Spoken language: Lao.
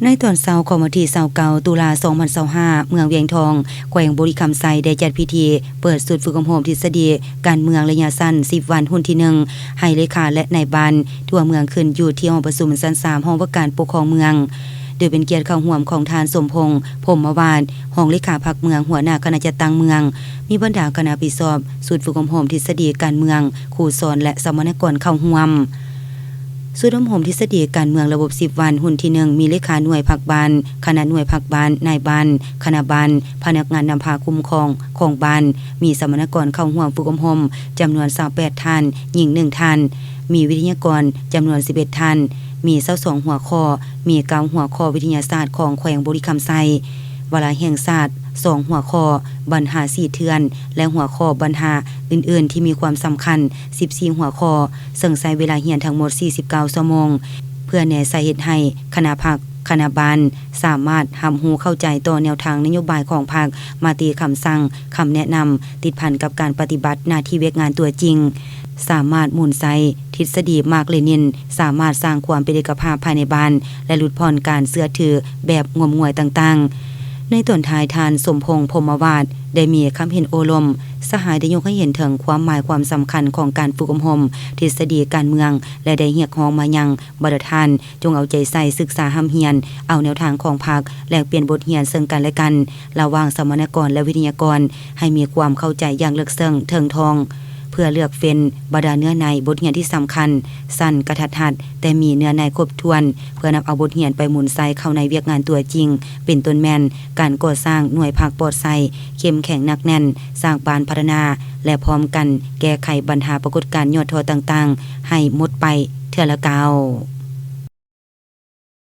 ໃນຕອນເຊົ້າຂອງວັນທີຊາວເກົ້າ ຕຸລາ ສອງພັນຊາວຫ້າ ເມືອງວຽງທອງ ແຂວງບໍລິຄຳໄຊ ໄດ້ຈັດພິທີເປີດຊຸດຝຶກອົບຮົມທິດສະດີການເມືອງໄລຍະສັ້ນ ສິບວັນ ຮຸ່ນທີໜຶ່ງ ໃຫ້ເລຂາ ແລະ ນາຍບ້ານທົ່ວເມືອງ ຂຶ້ນຢູ່ທີ່ຫ້ອງປະຊຸມຊັ້ນສາມ ຫ້ອງວ່າການປົກຄອງເມືອງ ໂດຍເປັນກຽດເຂົ້າຮ່ວມຂອງທ່ານ ສົມພົງ ພົມມະວາດ ຮອງເລຂາພັກເມືອງ ຫົວໜ້າຄະນະຈັດຕັ້ງເມືອງ, ມີບັນດາຄະນະຜິດຊອບຊຸດຝຶກອົບຮົມທິດສະດີການເມືອງ, ຄູສອນ ແລະ ສຳມະນາກອນເຂົ້າຮ່ວມ. ຊຸດອົບຮົມທິດສະດີການເມືອງລະບົບສິບວັນ ຮຸ່ນທີໜຶ່ງ ມີເລຂາໜ່ວຍພັກບ້ານ, ຄະນະໜ່ວຍພັກບ້ານ, ນາຍບ້ານ, ຄະນະບ້ານ, ພະນັກງານນຳພາຄຸ້ມຄອງຂອງບ້ານ, ມີສຳມະນາກອນເຂົ້າຮ່ວມຝຶກອົບຮົມຈຳນວນຊາວແປດທ່ານ, ຍິງໜຶ່ງທ່ານ, ມີວິທະຍາກອນຈຳນວນສິບເອັດທ່ານ, ມີຊາວສອງຫົວຂໍ້, ມີເກົ້າຫົວຂໍ້ວິທະຍາສາດຂອງແຂວງບໍລິຄຳໄຊ, ວາລະແຫ່ງຊາດສອງຫົວຂໍ້, ບັນຫາສີ່ເຖື່ອນ ແລະ ຫົວຂໍ້ບັນຫາອື່ນໆທີ່ມີຄວາມສຳຄັນ ສິບສີ່ຫົວຂໍ້, ເຊິ່ງໃຊ້ເວລາຮຽນທັງໝົດສີ່ສິບເກົ້າຊົ່ວໂມງ ເພື່ອແນໃສ່ເຮັດໃຫ້ຄະນະພັກ, ຄະນະບ້ານ ສາມາດຮັບຮູ້ເຂົ້າໃຈຕໍ່ແນວທາງນະໂຍບາຍຂອງພັກ, ມະຕິຄຳສັ່ງ, ຄຳແນະນຳ ຕິດພັນກັບການປະຕິບັດໜ້າທີ່ວຽກງານຕົວຈິງ, ສາມາດໝູນໃຊ້ທິດສະດີມາກເລນິນ, ສາມາດສ້າງຄວາມເປັນເອກະພາບພາຍໃນບ້ານ ແລະ ຫຼຸດຜ່ອນການເຊື່ອຖືແບບງົມງວາຍຕ່າງໆ. ໃນຕອນທ້າຍ, ທ່ານ ສົມພົງ ພົມມະວາດ ໄດ້ມີຄຳເຫັນໂອ້ລົມ, ສະຫາຍໄດ້ຍົກໃຫ້ເຫັນເຖິງຄວາມໝາຍຄວາມສຳຄັນຂອງການຝຶກອົບຮົມທິດສະດີການເມືອງ ແລະ ໄດ້ຮຽກຮ້ອງມາຍັງບັນດາທ່ານ ຈົ່ງເອົາໃຈໃສ່ສຶກສາຮ່ຳຮຽນ, ເອົາແນວທາງຂອງພັກ, ແລກປ່ຽນບົດຮຽນເຊິ່ງກັນແລະກັນ ລະຫວ່າງສຳມະນາກອນ ແລະ ວິທະຍາກອນ ໃຫ້ມີຄວາມເຂົ້າໃຈຢ່າງເລິກເຊິ່ງເຖິງທ່ອງ ເພື່ອເລືອກເຟັ້ນບັນດາເນື້ອໃນບົດຮຽນທີ່ສຳຄັນ, ສັ້ນ, ກະທັດຮັດ, ແຕ່ມີເນື້ອໃນຄົບຖ້ວນ ເພື່ອນຳເອົາບົດຮຽນໄປໝູນໃຊ້ເຂົ້າໃນວຽກງານຕົວຈິງ, ເປັນຕົ້ນແມ່ນ ການກໍ່ສ້າງໜ່ວຍພັກປອດໃສ, ເຂັ້ມແຂງໜັກແໜ້ນ, ສ້າງບ້ານພັດທະນາ ແລະ ພ້ອມກັນແກ້ໄຂບັນຫາປາກົດການຫຍໍ້ທໍ້ຕ່າງໆ ໃຫ້ໝົດໄປເທື່ອລະກ້າວ.